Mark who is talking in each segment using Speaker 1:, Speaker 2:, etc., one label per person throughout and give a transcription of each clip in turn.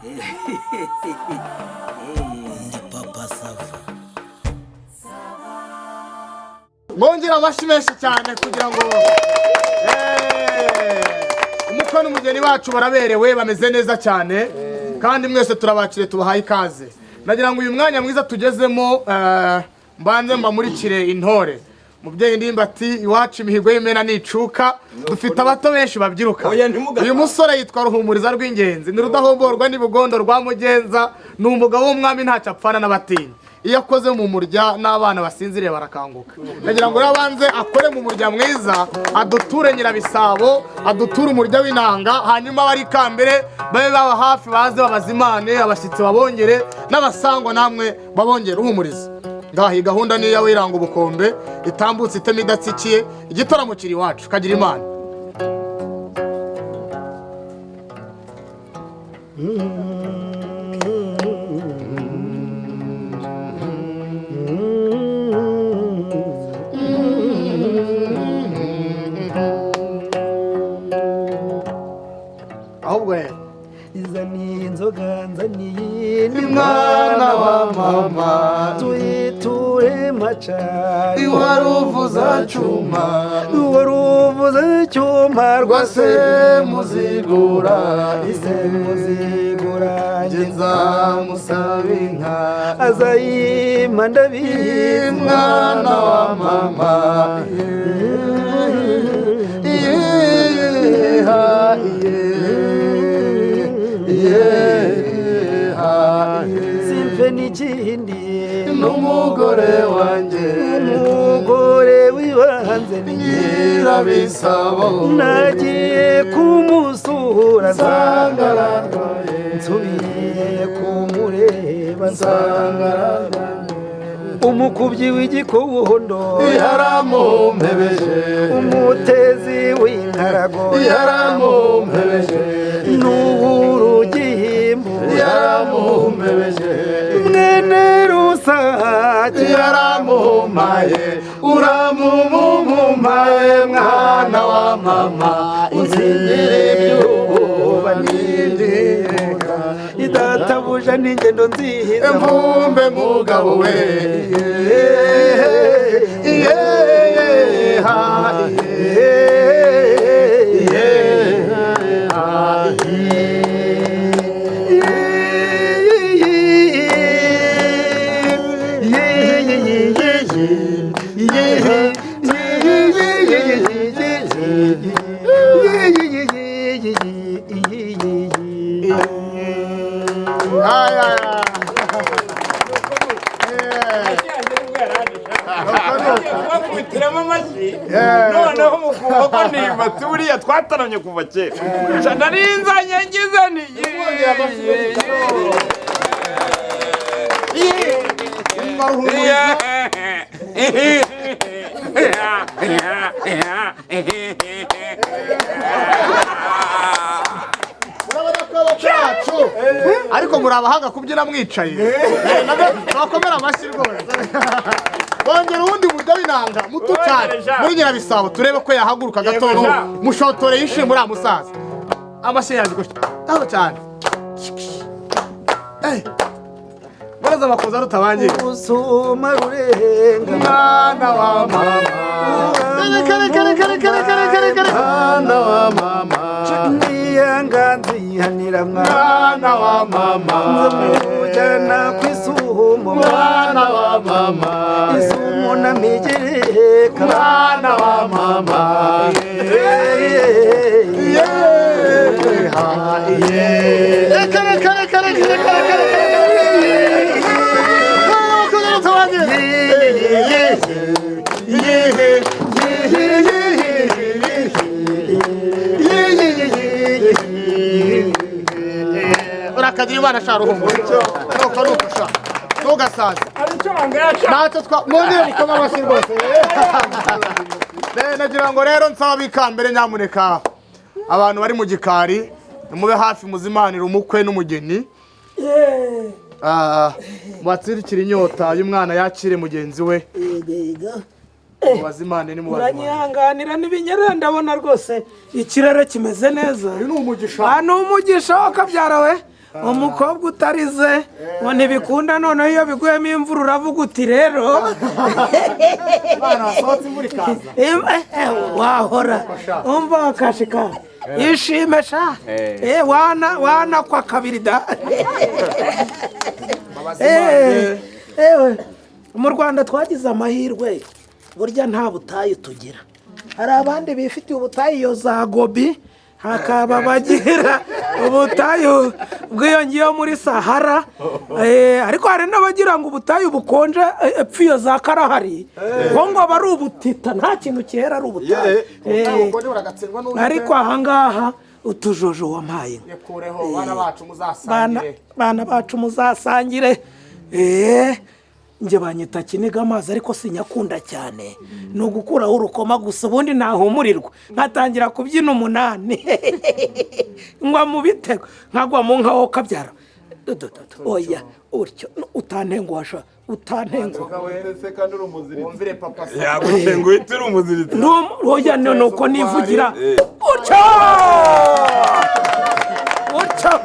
Speaker 1: Ndi Papa Sava.
Speaker 2: Mwongere amashyi menshi cyane kugira ngo umukwe n'umugeni bacu baraberewe, bameze neza cyane, kandi mwese turabakire, tubahaye ikaze. Nagira ngo uyu mwanya mwiza tugezemo, mbanze mbamurikire intore. Mubyeyi Ndimbati, iwacu imihigo y'imena nicuka, dufite abato benshi babyiruka.
Speaker 3: Oya, ntimugatahe.
Speaker 2: Uyu musore yitwa Ruhumuriza rw'Ingenzi, ni Rudahomborwa n'ibugondo rwa Mugenza, ni umugabo w'umwami, ntacyo apfana n'abatinya. Iyo akoze mu murya n'abana basinziriye barakanguka. Nagira ngo rero abanze akore mu murya mwiza, aduture Nyirabisabo, aduture umurya w'inanga, hanyuma abari ikambere babe baba hafi, baze babazimane, abashyitsi babongere, n'abasangwa namwe babongere. Ruhumuriza, ngaha iyi gahunda ni iyawe, iranga ubukombe, itambutse itema idatsikiye. Igitaramo kiri iwacu, kagira Imana. Ahubwo rero
Speaker 4: Izaniye inzoga, nzaniye ni
Speaker 2: mwana wa mama,
Speaker 4: tuyiture macari.
Speaker 2: Iwaruvuza cuma,
Speaker 4: Uwaruvuze cyuma
Speaker 2: rwa Semuzigura,
Speaker 4: Semuzigura,
Speaker 2: njye nzamusaba inka,
Speaker 4: azayima ndabizi.
Speaker 2: Mwana wa mama, yeha yeha.
Speaker 4: Simfe n'ikindi
Speaker 2: n'umugore wanjye,
Speaker 4: umugore wibanze ni
Speaker 2: Nyirabisabo,
Speaker 4: nagiye kumusura
Speaker 2: nsanga ararwaye,
Speaker 4: nsubiye kumureba
Speaker 2: nsanga ararwaye,
Speaker 4: umukubyi w'igikobondo
Speaker 2: yaramumpebeje,
Speaker 4: umutezi w'inkarago
Speaker 2: yaramumpebeje,
Speaker 4: n'uw'urugimbu
Speaker 2: yaramumpebeje,
Speaker 4: mwene Rusake
Speaker 2: yaramumaye, uramumumumaye, mwana wa mama, unzindire ibyuba n'ibyiga,
Speaker 4: idatabuja n'ingendo nziza,
Speaker 2: mvumbe mugabo we, yeha yeha. Ay, ay, ay.
Speaker 3: Kubakubitiramo amashyi noneho mukumva ko Ndimbati buriya twataramye kuva kera. Sha, nari nzanye ngize ni
Speaker 2: Ruhumuriza. Murabona ko abakwe bacu ariko muri abahanga kubyina mwicaye, bakomera amashyi rwose. Bongera uwundi buryo w'inanga muto cyane muri Nyirabisabo, turebe ko yahaguruka gato.
Speaker 3: Yego, sha.
Speaker 2: Mushotore yishimye uriya musaza, amashyi yaje gutya aho cyane. Eh, baraza bakoza rutabangiye.
Speaker 4: Usuma rurenga,
Speaker 2: mwana wa mama, kare kare kare kare kare kare kare, mwana wa mama,
Speaker 4: niyanga nzihanira
Speaker 2: mwana wa mama,
Speaker 4: nzamujyana ku isumo,
Speaker 2: mwana wa mama,
Speaker 4: isumo na migereka,
Speaker 2: mwana wa mama, yeha ye, kare kare kare kare kare kare kare. Urakagira Imana sha Ruhumuriza, nuko nuko sha, ntugasaze. Ntacyo twa mwongere mukoma amashyi rwose. Nagira ngo rero nsaba abikambere, nyamuneka abantu bari mu gikari mube hafi, muzimanire umukwe n'umugeni. Mubatsirikire inyota y'umwana, yakire mugenzi we. Mubazimane nimubazimane.
Speaker 5: Uranyihanganira n'ibinyerera, ndabona rwose ikirere kimeze neza.
Speaker 2: Uyu ni umugisha.
Speaker 5: Ni umugisha w'akabyara we. Umukobwa utarize ngo ntibikunda, noneho iyo biguyemo imvura uravuga uti rero
Speaker 2: Abana basohotse imvura ikaza.
Speaker 5: Wahora umva kashika ishime sha. Wana wana kwa kabiri da. Ewe, mu Rwanda twagize amahirwe, burya nta butayu tugira. Hari abandi bifitiye ubutayu iyo za Gobi, hakaba bagira ubutayu bwiyongeyeho muri Sahara. Ariko hari n'abagira ngo ubutayu bukonje epfo iyo za Karahari ngo aba ari ubutita, nta kintu kihera, ari ubutayu.
Speaker 2: Ubukonje buragatsindwa n'Uwiteka.
Speaker 5: Ariko ahangaha utujojo wampaye inka.
Speaker 2: Yakureho bana bacu
Speaker 5: Bana
Speaker 2: muzasangire.
Speaker 5: Bana bacu muzasangire. Njye banyita kiniga amazi, ariko sinyakunda cyane, ni ugukuraho urukoma gusa, ubundi nahumurirwa nkatangira kubyina umunani, ngwa mu bitego, nkagwa mu nka wo kabyara. Oya, utyo utantenguha sha, utantenguha.
Speaker 2: Wumvire papa sa.
Speaker 3: Yagutenguye turi umuziritsi.
Speaker 5: Oya, ni uko nivugira utyo utyo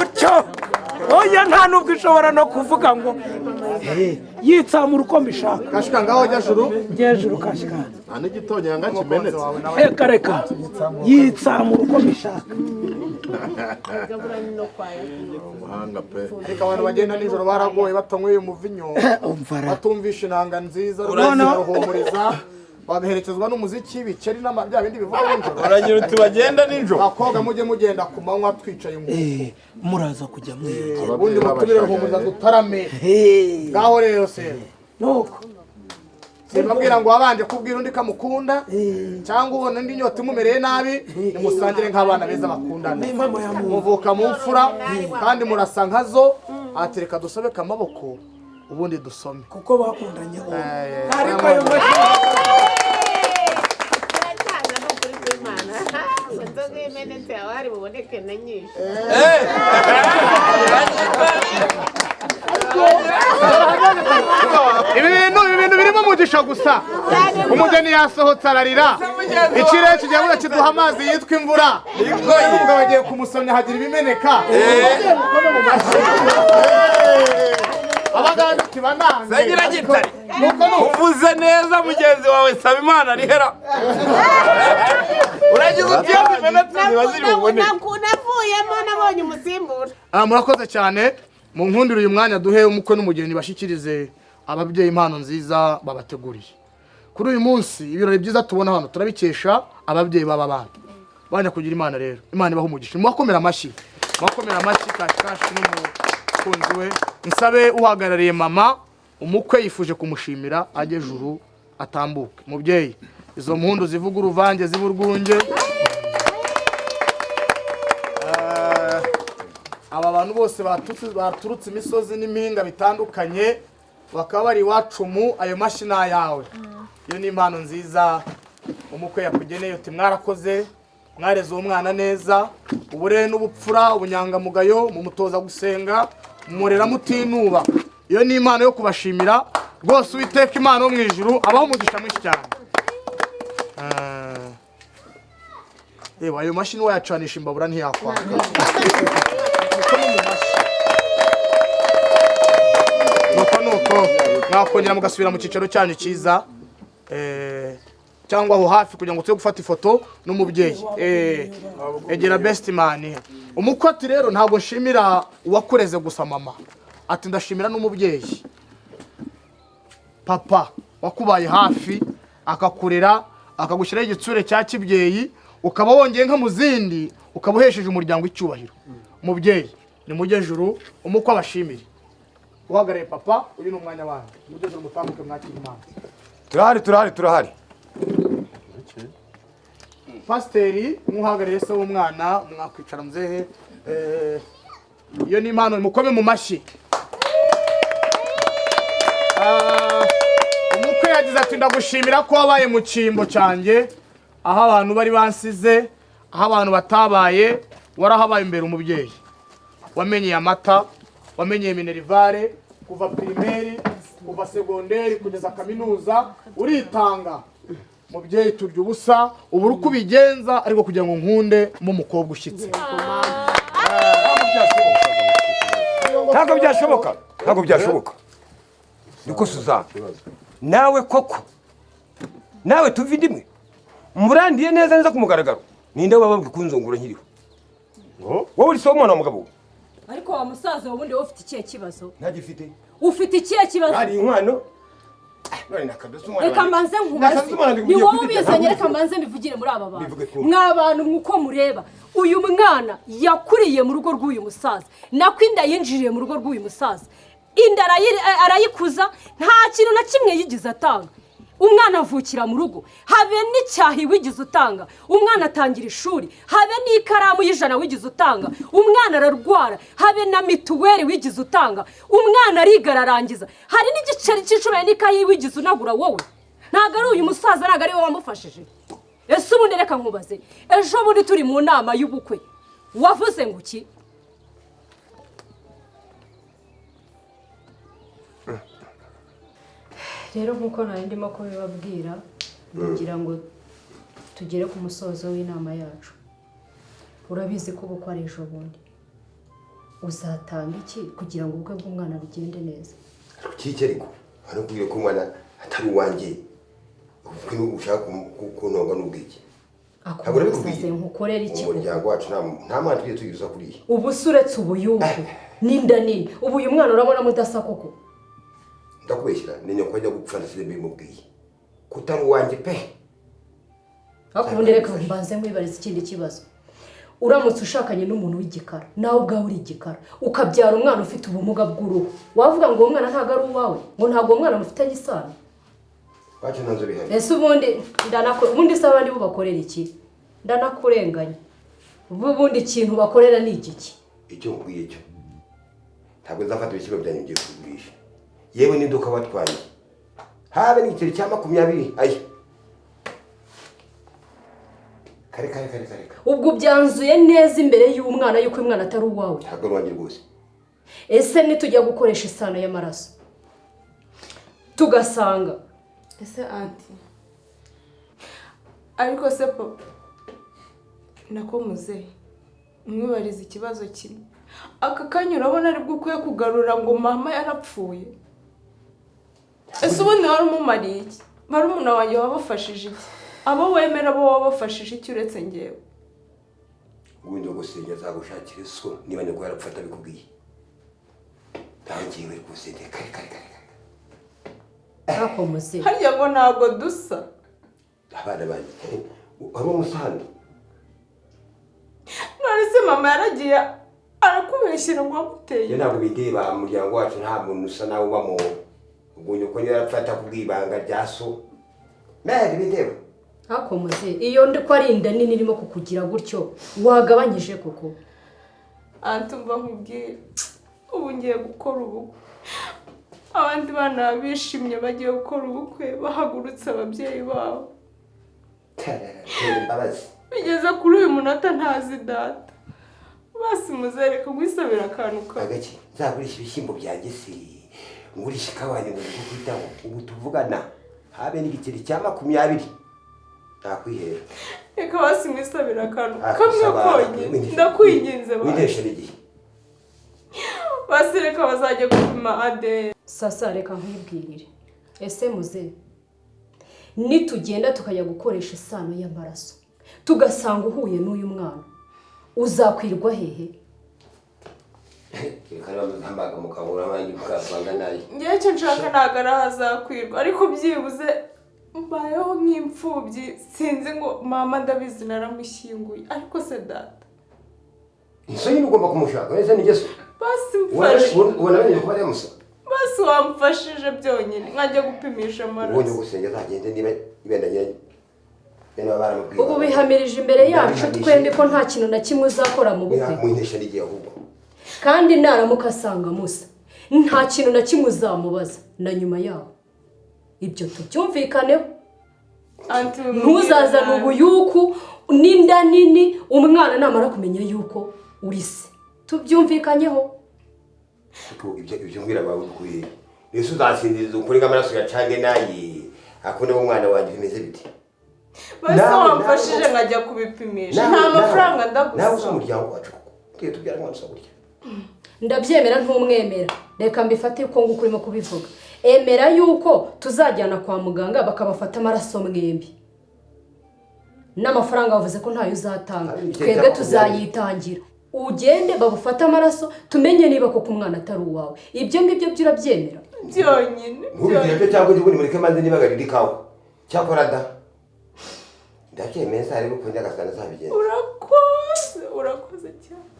Speaker 5: utyo. Oya, nta nubwo ishobora no kuvuga ngo yitsamura uko mbishaka.
Speaker 2: Kashika, ngaho jya juru.
Speaker 5: Hejuru kashika.
Speaker 6: Nta n'igitonyanga kimenetse.
Speaker 5: Reka reka, yitsamura uko mbishaka.
Speaker 6: Umuhanga pe.
Speaker 2: Ariko abantu bagenda nijoro baragoye batanyweye umuvinyo,
Speaker 5: Umva ra.
Speaker 2: batumvisha inanga nziza
Speaker 5: Noneho-
Speaker 2: ruhumuriza, bagaherekezwa n'umuziki bikeri n'ama bya bindi bivuga nijoro.
Speaker 3: Uragira uti bagenda nijoro.
Speaker 2: Abakobwa mujye mugenda ku manywa twicaye mu
Speaker 5: Muraza kujya mwiyongera.
Speaker 2: Ubundi mutumire Ruhumuriza dutarame. Ngaho rero se
Speaker 5: Nuko
Speaker 2: simbabwira ngo wabanje kubwira undi kamukunda cyangwa ubona indi nyota imumereye nabi, nimusangire nk'abana beza bakundana.
Speaker 5: N'impamo ya Mungu.
Speaker 2: Muvuka mu mfura kandi murasa nkazo. Atereka dusobeke amaboko ubundi dusome.
Speaker 5: Kuko bakundanye bombi, ariko ayo mashyi.
Speaker 7: Turacyana ni ukuri kw'Imana. Inzoga imenetse yawe hari buboneke na nyinshi.
Speaker 2: Ibi bintu birimo umugisha gusa. Umugeni yasohotse ararira, ikirere kigiye buza kiduha amazi yitwa imvura, umugabo agiye kumusomya hagira ibimeneka. Abaganga ati banange.
Speaker 3: Sagira gitari.
Speaker 2: Nuko nuko.
Speaker 3: Uvuze neza mugenzi wawe Sabimana rihera. Uragize uti iyo zimenetse ziba ziri buboneke.
Speaker 7: Navuyemo nabonye umusimbura.
Speaker 2: Ah, murakoze cyane. Mu nkundire uyu mwanya duhe umukwe n'umugeni bashyikirize ababyeyi impano nziza babateguriye kuri uyu munsi. Ibirori byiza tubona hano turabikesha ababyeyi b'aba bana banya kugira Imana. Rero Imana ibaha umugisha. Mubakomera amashyi, mubakomera amashyi. Kashi Kashi n'umukunzi we, nsabe uhagarariye mama umukwe yifuje kumushimira ajye juru atambuke. Mubyeyi, izo mpundu zivuga uruvange ziba urwunge. Aba bantu bose baturutse imisozi n'impinga bitandukanye bakaba bari iwacu mu ayo mashyi ni ayawe. Iyo ni impano nziza umukwe yakugeneye, uti mwarakoze, mwareze uwo mwana neza, uburere n'ubupfura, ubunyangamugayo, mumutoza gusenga, mumurera mutinuba. Iyo ni impano yo kubashimira rwose. Uwiteka Imana wo mu ijuru abaho umugisha mwinshi cyane. Yewe, ayo mashyi wayacanisha imbabura ntiyakwaka. Nuko nuko mwakongera mugasubira mu cyicaro cyanyu cyiza, cyangwa aho hafi kugira ngo tuze gufata ifoto n'umubyeyi. Egera best man. Umukwe ati rero ntabwo nshimira uwakureze gusa mama, ati ndashimira n'umubyeyi papa wakubaye hafi, akakurera, akagushyiraho igitsure cya kibyeyi, ukaba wongeye nka mu zindi, ukaba uhesheje umuryango icyubahiro. Mubyeyi, nimujye juru umukwe abashimire. Uhagarariye papa, uyu ni umwanya wanyu. Mujye juru mutambuke mwakire Imana.
Speaker 8: Turahari, turahari, turahari.
Speaker 2: Pasiteri nk'uhagarariye se w'umwana, mwakwicara muzehe. Iyo ni impano, mukome mu mashyi. Umukwe yagize ati ndagushimira ko wabaye mu cyimbo cyanjye aho abantu bari bansize, aho abantu batabaye warahabaye imbere. Umubyeyi wamenyeye amata, wamenyeye minerval kuva primaire, kuva secondaire kugeza kaminuza, uritanga. Mubyeyi, turya ubusa ubura uko ubigenza, ariko kugira ngo nkunde mu mukobwa ushyitse.
Speaker 8: Ntabwo byashoboka, ntabwo byashoboka. Niko Suzana, nawe koko, nawe tuva indimwe, murandiye neza neza ku mugaragaro. Ninde waba kunzungura nkiriho? Wowe uri so w'umwana wa mugabo we.
Speaker 9: Ariko wa musaza, ubundi wowe ufite ikihe kibazo?
Speaker 8: Ntagifite.
Speaker 9: Ufite ikihe kibazo?
Speaker 8: Hari inkwano none nakadosa umwana
Speaker 9: Reka
Speaker 8: wanjye.
Speaker 9: mbanze nkubaze.
Speaker 8: Nakadosa umwana wanjye.
Speaker 9: Ni
Speaker 8: Ugiye
Speaker 9: wowe
Speaker 8: kudidira.
Speaker 9: ubizanye, reka mbanze mbivugire muri aba bantu.
Speaker 8: Bivuge twumve.
Speaker 9: Mwa bantu, mwuko mureba uyu mwana yakuriye mu rugo rw'uyu musaza, nako inda yinjiriye mu rugo rw'uyu musaza, inda arayikuza, nta kintu na kimwe yigize atanga. Umwana avukira mu rugo, habe n'icyahi wigize utanga. Umwana atangira ishuri, habe n'ikaramu y'ijana wigize utanga. Umwana ararwara, habe na mituweli wigize utanga. Umwana ariga ararangiza, hari n'igiceri cy'icumi n'ikayi wigize unagura wowe. Ntabwo ari uyu musaza, ntabwo ari we wamufashije. Ese ubundi reka nkubaze, ejo bundi turi mu nama y'ubukwe wavuze ngo iki? Rero nk'uko nari ndimo kubibabwira, kugira ngo tugere ku musozo w'inama yacu, urabizi ko ubukwe ari ejo bundi. Uzatanga iki kugira ngo ubukwe bw'umwana bugende neza?
Speaker 8: Kiki, ariko harakubwira ko umwana atari uwanjye. Ubukwe n'ubu ushaka kuntonga n'ubwiki? Ntabwo nabikubwiye.
Speaker 9: Akubasaze nkukorera iki?
Speaker 8: Umuryango wacu nta mwana tujye tugira kuriya.
Speaker 9: Ubu se uretse ubuyuku n'inda nini, ubu uyu mwana urabona mudasa koko?
Speaker 8: Ndakubeshyira ni nyoko ajya gupfa ndetse mbimubwiye ko utari uwanjye pe.
Speaker 9: Ariko ubundi reka mbanze nkwibariza ikindi kibazo. Uramutse ushakanye n'umuntu w'igikara, nawe ubwawe uri igikara, ukabyara umwana ufite ubumuga bw'uruhu, wavuga ngo uwo mwana ntabwo ari uwawe, ngo ntabwo uwo mwana mufitanye isano?
Speaker 8: Wacu nta nzu bihari.
Speaker 9: Ese ubundi ubundi se abandi bo bakorera iki? Ndanakurenganya. Ubundi ikintu bakorera ni igiki?
Speaker 8: Icyo nkubwiye cyo, ntabwo nzafata ibishyimbo byanjye ngiye kugurisha, yewe n'iduka watwaye, habe n'igiceri cya 20. Aya, kare kare kare kare.
Speaker 9: Ubwo byanzuye neza imbere y'umwana yuko uyu mwana atari uwawe?
Speaker 8: Ntabwo ari uwanjye rwose.
Speaker 9: Ese nitujya gukoresha isano y'amaraso tugasanga
Speaker 10: Ese aunty, ariko se papa, nako muzehe, mwibariza ikibazo kimwe. Aka kanya urabona aribwo ukwiye kugarura ngo mama yarapfuye? Ese ubundi wari umumariye iki? Barumuna wanjye wabafashije iki? Abo wemera bo wabafashije iki uretse ngewe?
Speaker 8: Ubundi gusenya azagushakira so niba nyoko yarapfa atabikubwiye. Ntangiwe rwose, ndi kare kare kare.
Speaker 9: Ariko muzehe,
Speaker 10: Harya ngo ntabwo dusa?
Speaker 8: Abana banjye hari umusahani.
Speaker 10: None se mama yaragiye arakubeshyira ngo wamuteye?
Speaker 8: Iyo ntabwo bindeba. Mu muryango wacu nta muntu usa nawe ubamo. Ubwo nyoko niba yarapfa atakubwiye ibanga rya so, mere bindeba.
Speaker 9: Ariko muzehe, iyo ndi ko ari inda nini irimo kukugira gutyo, wagabanyije koko?
Speaker 10: Aunty, umva nkubwire, ubu ngiye gukora ubukwe, abandi bana bishimye bagiye gukora ubukwe bahagurutse ababyeyi babo.
Speaker 8: Tera imbabazi.
Speaker 10: Bigeze kuri uyu munota ntazi data. Basi muzereka nkwisabira akantu kamwe.
Speaker 8: Agaki? Nzagurisha ibishyimbo byanjye se, ngurisha ikawa ngo kwitaho? Ubu tuvugana habe n'igiceri cya 20 nakwihera.
Speaker 10: Reka basi nkwisabira akantu
Speaker 8: Ah,
Speaker 10: kamwe
Speaker 8: gusaba-
Speaker 10: konyine, ndakwinginze basi.
Speaker 8: Wintesha n'igihe.
Speaker 10: Basi reka bazajya gupima ADN.
Speaker 9: Sasa reka nkwibwirire. Ese muzehe, nitugenda tukajya gukoresha isano y'amaraso tugasanga uhuye n'uyu mwana, uzakwirwa hehe?
Speaker 8: Reka niba muzambaga mukabura abandi mukavanga nayo.
Speaker 10: Ngewe icyo nshaka ntabwo ari aho azakwirwa, ariko byibuze mbayeho nk'imfubyi, sinzi ngo mama ndabizi naramushyinguye, ariko se data?
Speaker 8: Ese nyine ugomba kumushaka ese ni Yesu.
Speaker 10: Basi mfashe.
Speaker 8: Ubona bene kuba ari musa.
Speaker 10: Basi wamfashije byonyine nkajya gupimisha
Speaker 8: Ubonye
Speaker 10: amaraso.
Speaker 8: gusenga azagende niba ibendanye bene baba baramubwiye.
Speaker 9: Ubu bihamirije imbere yacu twembi ko nta kintu na kimwe uzakora mu bukwe?
Speaker 8: Muhinesha n'igihe ahubwo.
Speaker 9: Kandi naramuka asanga musa, nta kintu na kimwe uzamubaza na nyuma yaho. Ibyo tubyumvikaneho.
Speaker 10: Aunty,
Speaker 9: Ntuzazane ubuyuku n'inda nini umwana namara kumenya yuko uri se. Tubyumvikanyeho.
Speaker 8: Ariko ibyo mbwira bawe bikuye. Ese uzasinziriza ukuri nk'amaraso yacange nayi akunda umwana wanjye, bimeze bite?
Speaker 10: Basi wamfashije nkajya kubipimisha, nta mafaranga
Speaker 8: Nawe uzi
Speaker 10: ndagusaba.
Speaker 8: umuryango wacu koko. Tugiye tubyara umwana usa gutya.
Speaker 9: Ndabyemera ntumwemera. Reka mbifate uko nguko urimo kubivuga. Emera yuko tuzajyana kwa muganga bakabafata amaraso mwembi. N'amafaranga bavuze ko ntayo uzatanga. Twebwe tuzayitangira. Ugende babufate amaraso tumenye niba koko umwana atari uwawe. Ibyo ngibyo byo urabyemera?
Speaker 10: Byonyine.
Speaker 8: Ntubigire byo cyangwa undi mureke maze nibagarira ikawa. Cyakora da. Ndabyemeza ariko ko nyagasana azabigenza.
Speaker 10: Urakoze, urakoze cyane.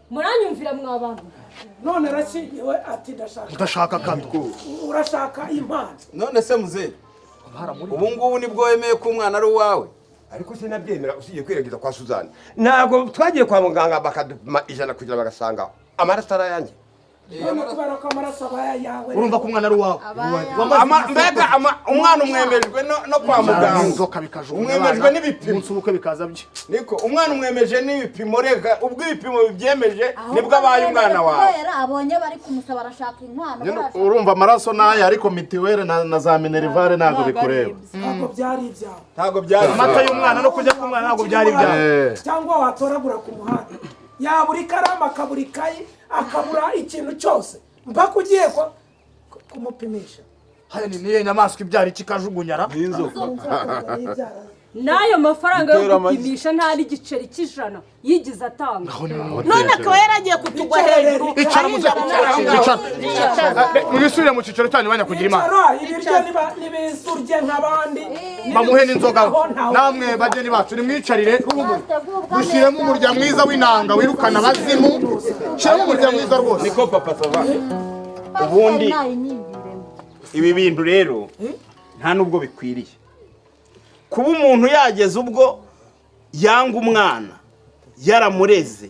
Speaker 9: Muranyumvira mwa bantu.
Speaker 5: None arashingiwe ati ndashaka.
Speaker 2: Ndashaka kado.
Speaker 5: Urashaka impano.
Speaker 11: None se muze. Ubu ngubu nibwo wemeye ko umwana ari uwawe.
Speaker 8: Ariko sinabyemera usigiye kwirengiza kwa Suzanne. Ntabwo twagiye kwa muganga bakadupima 100 kugira bagasanga amaraso ari ayanjye.
Speaker 5: None kubera ko amaraso aba ayawe.
Speaker 2: Urumva ko umwana ari uwawe.
Speaker 3: Mbega umwana umwemejwe no kwa muganga.
Speaker 2: Inzoka bikajugunya.
Speaker 3: Umwemejwe n'ibipimo.
Speaker 2: Umunsi w'ubukwe bikaza bye.
Speaker 3: Niko umwana umwemeje n'ibipimo reka ubwo ibipimo bibyemeje nibwo abaye umwana wawe.
Speaker 12: Kubera abonye bari kumusaba arashaka inkwano.
Speaker 6: Urumva amaraso n'aya ariko mitiwere na za minerivare ntabwo bikureba.
Speaker 5: Ntabwo byari ibyawe.
Speaker 3: Ntabwo byari.
Speaker 2: Amata y'umwana no kujya k'umwana ntabwo byari ibyawe.
Speaker 5: Cyangwa watoragura ku muhanda. Yabura ikaramu akabura ikayi akabura ikintu cyose mpaka ugiye kumupimisha.
Speaker 2: Haya ni niyo nyamaswa ibyara ikikajugunyara.
Speaker 9: N'ayo mafaranga yo gupimisha nta n'igiceri cy'ijana yigize atanga.
Speaker 7: None akaba yaragiye kutugwa hejuru.
Speaker 2: Icara muze. Icara. Mwisubire mu cyicaro cyanyu banyakugira Imana.
Speaker 5: Ibiryo nibisurye nk'abandi.
Speaker 2: Bamuhe n'inzoga. Namwe bageni bacu nimwicarire. Dushyiremo umurya mwiza w'inanga wirukana abazimu. Shyiramo umurya mwiza rwose.
Speaker 3: Niko papa sava. Ubundi ibi bintu rero nta nubwo bikwiriye. Kuba umuntu yageze ubwo yanga umwana yaramureze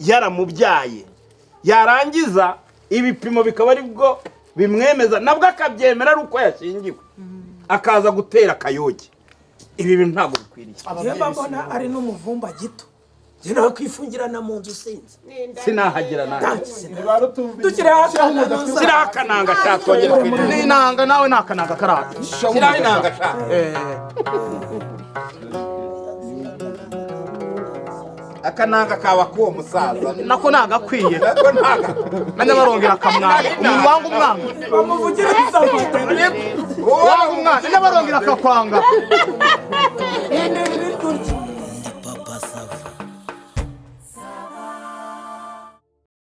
Speaker 3: yaramubyaye yarangiza ibipimo bikaba ari bwo bimwemeza nabwo akabyemera ari uko yashingiwe akaza gutera akayoge. Ibi bintu ntabwo bikwiriye.
Speaker 5: Njye mbona ari n'umuvumba gito. Njye nawe kwifungirana mu nzu sinzi.
Speaker 3: Sinahagera nanjye.
Speaker 5: Dukira
Speaker 3: akananga shaka twongera kwirira.
Speaker 2: Ni inanga nawe ni akananga karaka.
Speaker 3: Shyiraho inanga shaka. Akananga kaba k'uwo musaza.
Speaker 2: Nako nagakwiye. Na Nyabarongera akamwanga. Umuntu wanga umwana.
Speaker 5: Bamuvugiriza amata.
Speaker 2: Wanga umwana. Nyabarongera akakwanga.